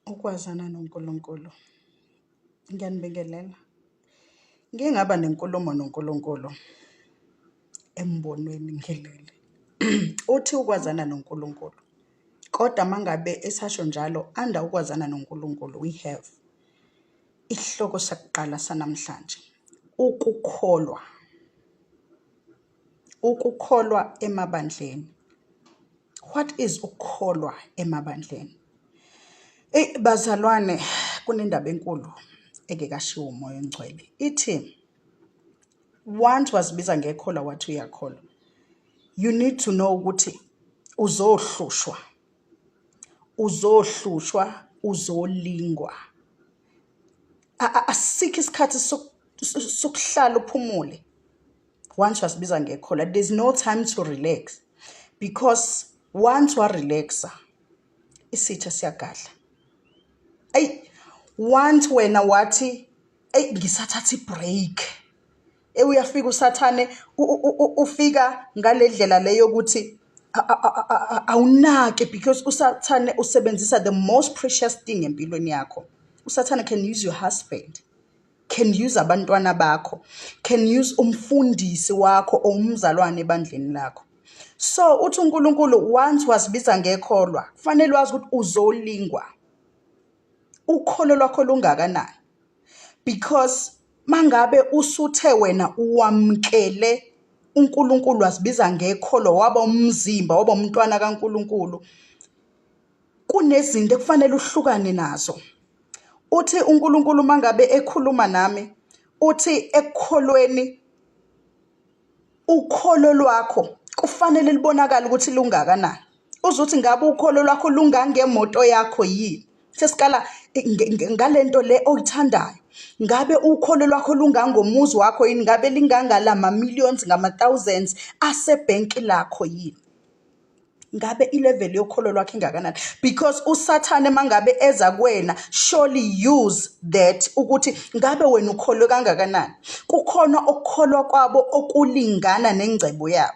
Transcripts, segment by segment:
Ukwazana noNkulunkulu. Ngiyanibingelela. Ngike ngaba nenkulumo noNkulunkulu embonweni ngilele. Uthi ukwazana noNkulunkulu, kodwa uma ngabe esasho njalo under ukwazana noNkulunkulu we have isihloko sakuqala sanamhlanje, ukukholwa. Ukukholwa emabandleni. What is ukukholwa emabandleni? Eyi bazalwane, kunendaba enkulu eke kashiwo uMoya oNgcwele. Ithi once wazibiza ngekholwa wathi uyakholwa, you need to know ukuthi uzohlushwa, uzohlushwa, uzolingwa. Asikho isikhathi sokuhlala uphumule. Once wasibiza ngekholwa, there's no time to relax because once warelaxa isitha siyagadla. Eyi, once wena wathi eyi ngisathatha i-break, uyafika uSathane ufika ngale ndlela le yokuthi awunaki because uSathane usebenzisa the most precious thing empilweni yakho. USathane can use your husband, can use abantwana bakho, can use umfundisi wakho or umzalwane ebandleni lakho. So uthi uNkulunkulu once wazibiza ngekholwa, kufanele wazi ukuthi uzolingwa. Ukholo lwakho lungakanani? Because mangabe usuthe wena uwamkele uNkulunkulu wazibiza ngekholwa waba umzimba waba umntwana kaNkulunkulu, kunezinto ekufanele uhlukane nazo. Uthi uNkulunkulu mangabe ekhuluma nami, uthi ekukholweni ukholo lwakho kufanele libonakale ukuthi lungakanani. Uzuthi ngabe ukholo lwakho lungangemoto yakho yini? Sesikala ngalento le oyithandayo. Ngabe ukholo lwakho lungangomuzi wakho yini? Ngabe lingangala ma-millions ngama-thousands asebhenki lakho yini? Ngabe ilevel yokholo lwakho ingakanani? Because uSathane mangabe eza kuwena surely use that ukuthi ngabe wena ukholwe kangakanani. Kukhona okukholwa kwabo okulingana nengcebo yabo.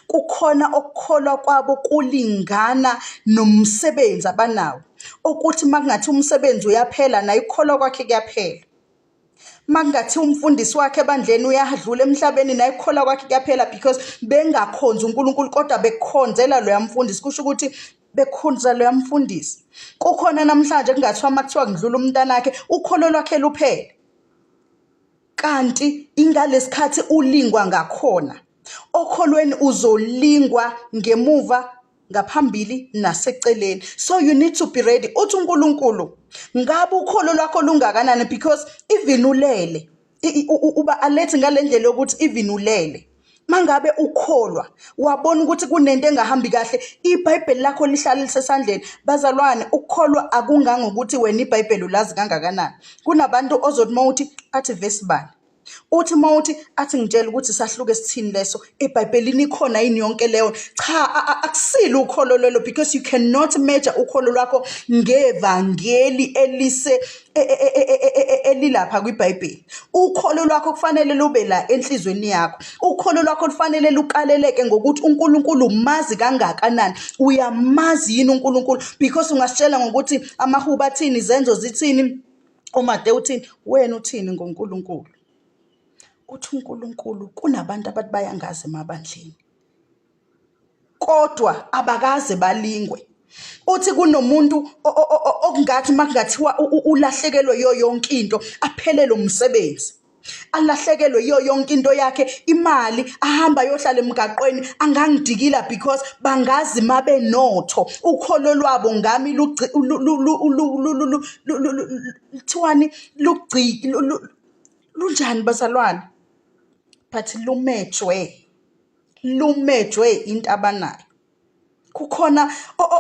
Kukhona okukholwa kwabo kulingana nomsebenzi abanawo. Okuthi makungathi umsebenzi uyaphela naye ukukholwa kwakhe kuyaphela. Makungathiwa umfundisi wakhe ebandleni uyadlula emhlabeni naye ukukholwa kwakhe kuyaphela because bengakhonzi uNkulunkulu kodwa bekhonzela loya mfundisi, kusho ukuthi bekhonza loya mfundisi. Kukhona namhlanje kungathiwa uma kuthiwa kudlula umntanakhe ukholo lwakhe luphele. Kanti ingalesikhathi ulingwa ngakhona. Okholweni uzolingwa ngemuva, ngaphambili naseceleni. So you need to be ready. Uthi uNkulunkulu ngabe ukholo lwakho lungakanani because even ulele uba alert ngale ndlela yokuthi even ulele. Mangabe ukholwa wabona ukuthi kunento engahambi kahle, iBhayibheli lakho lihlale lisesandleni. Bazalwane, ukukholwa akungangokuthi wena iBhayibheli ulazi kangakanani. Kunabantu ozothi mawuthi athi verse bani, uthi mawuthi athi ngitshela ukuthi sahluke sithini leso eBhayibhelini, ikhona yini yonke leyo? Cha, akusilo ukholo lelo because you cannot measure ukholo lwakho ngevangeli elise elilapha kwiBhayibheli. Ukholo lwakho kufanele lube la enhlizweni yakho. Ukholo lwakho lufanele lukaleleke ngokuthi uNkulunkulu umazi kangakanani. Uyamazi yini uNkulunkulu? Because ungasitshela ngokuthi amahubo athini, izenzo zithini, uMateyu uthini, wena uthini ngoNkulunkulu? Uthi uNkulunkulu kunabantu abathi bayangazi emabandleni kodwa abakaze balingwe. Uthi kunomuntu okungathi makungathiwa ulahlekelwe yiyo yonke into, aphelelwe umsebenzi, alahlekelwe yiyo yonke into yakhe, imali, ahamba ayohlala emgaqweni, angangidikila because bangazi mabenotho. Ukholo lwabo ngami luthiwani, lunjani bazalwane? But lumejwe, lumejwe into abanayo. Kukhona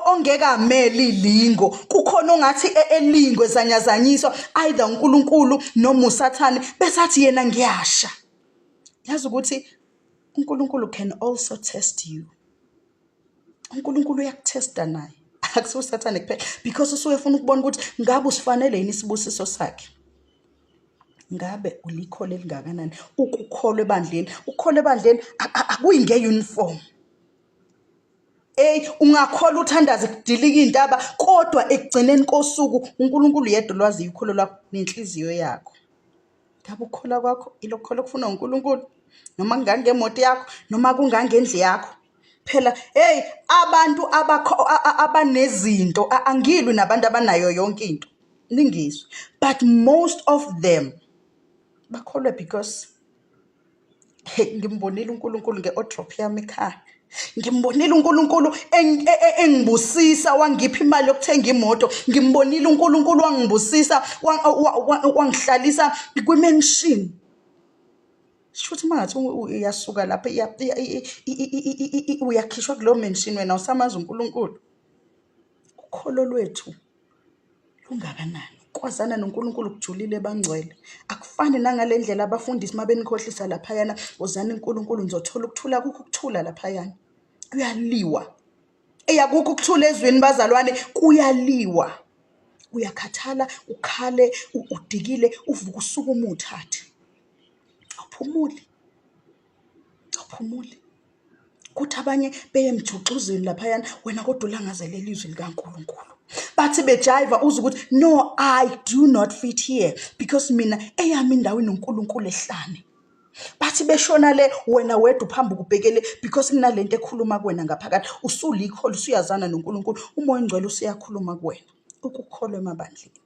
ongeke amele ilingo, kukhona ongathi elingwe zanyazanyiswa either uNkulunkulu noma uSathane bese athi yena ngiyasha. Yazi ukuthi uNkulunkulu can also test you. uNkulunkulu uyakuthesta naye, akusiwo uSathane kuphela, because usuke efuna ukubona ukuthi ngabe usifanele yini isibusiso sakhe. Ngabe ulikholo elingakanani ukukholwa ebandleni? Ukukholwa ebandleni akuyi nge-uniform. Ey ungakholwa uthandaze kudilika iy'ntaba kodwa ekugcineni kosuku uNkulunkulu yedwa olwaziyo ukholo lwakho nenhliziyo yakho. Ngabe ukukholwa kwakho ilokukholwa okufunwa uNkulunkulu noma kungangemoto yakho noma kungangendlu yakho. Phela hey abantu abakho abanezinto angilwi nabantu abanayo yonke into ningizwe but most of them bakholwe because hey ngimbonile uNkulunkulu nge-odrop yami ekhaya ngimbonile uNkulunkulu engibusisa wangipha imali yokuthenga imoto ngimbonile uNkulunkulu wangibusisa wangihlalisa kwi-mansion shuthi uma ngathi uyasuka lapha uyakhishwa kuleyo mansion wena usamazi uNkulunkulu ukholo lwethu lungakanani ukwazana noNkulunkulu kujulile bangcwele akufani nangale ndlela abafundisi uma benikhohlisa laphayana wozani uNkulunkulu nizothola ukuthula kukho ukuthula laphayana kuyaliwa eyakukho ukuthula ezweni bazalwane kuyaliwa uyakhathala ukhale udikile uvuka usukume uthathe awuphumuli awuphumuli kuthi abanye beye emjuxuzweni laphayana wena kodwa ulangazelela izwi likaNkulunkulu bathi bejayiva uze ukuthi no I do not fit here because mina eyami indawo inoNkulunkulu ehlane bathi beshona le wena wedwa uphambi kubhekele because kunalento ekhuluma kuwena ngaphakathi usulikholwa usuyazana noNkulunkulu umoya ongcwele usuyakhuluma kuwena ukukholwa emabandleni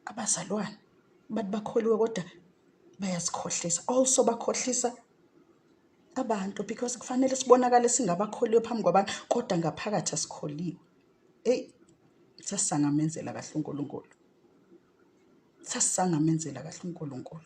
abazalwane bathi bakholiwe kodwa bayazikhohlisa also bakhohlisa abantu because kufanele sibonakale singabakholiwe phambi kwabantu kodwa ngaphakathi asikholiwe eyi sasisangamenzela kahle uNkulunkulu sasisangamenzela kahle uNkulunkulu.